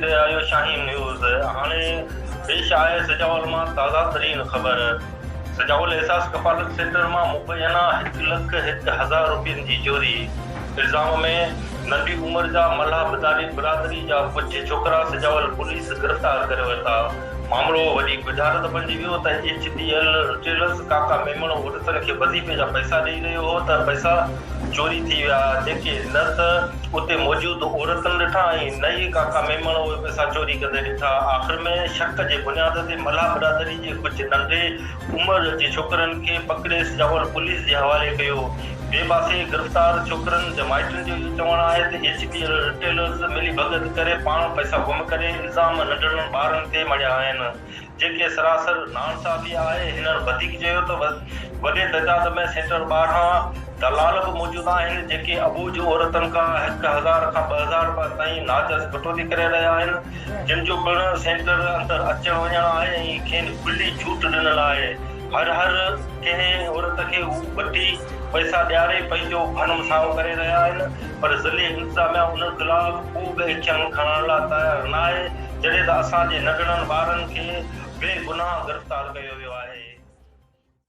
رهيا آهيو شاهين نيوز. هاڻي پيش آهي سجاول مان تازه ترين خبر. سجاول احساس ڪفالت سينٽر مان مبينا هڪ لک هڪ هزار روپين جي چوري الزام ۾ ننڍي عمر جا ملاح برادري جا ڪجهه ڇوڪرا سجاول پوليس گرفتار ڪري ورتا. مامرو وڏي ڳجهارت بڻجي ويو ته H B L retailers Kaka Memon عورتن کي وظيفي جا پئسا ڏئي رهيو هو ته پئسا چوري ٿي ويا جيڪي نه ته اتي موجود عورتن ڏٺا ۽ نه ئي ڪاڪا ميمڻ اهي پئسا چوري ڪندي ڏٺا. آخر ۾ شڪ جي بنياد تي ملاح برادري جي ڪجهه ننڍي عمر جي ڇوڪرن کي پڪڙي سجاول پوليس جي حوالي ڪيو. ٻئي پاسي گرفتار ڇوڪرن جي مائٽن جو اهو چوڻ آهي ته ايڇ بي ايل ريٽيلرز ملي ڀڳت ڪري پاڻ پئسا گم ڪري الزام ننڍڙن ٻارن تي مڙهيا آهن. جيڪي سراسر ناانصافي آهي، هنن وڌيڪ چيو ته وڏي تعداد ۾ سينٽر ٻاهران دلال به موجود آهن جيڪي اٻوجهه عورتن کان 1000 کان 2000 رپيا تائين ناجائز ڪٽوتي ڪري رهيا آهن جن جو پڻ سينٽر اندر اچڻ وڃڻ آهي ۽ کين کلي ڇوٽ ڏنل آهي هر هر ڪنهن عورت کي هو وٺي پئسا ڏياري پنهنجو ڀنم سائو ڪري رهيا آهن پر ضلعي انتظاميا انهن خلاف ڪو به ايڪشن کڻڻ لاء تيار ناهي. جڏهن ته اسان جي ننڍڙن ٻارن کي بي گناهه گرفتار ڪيو ويو آهي.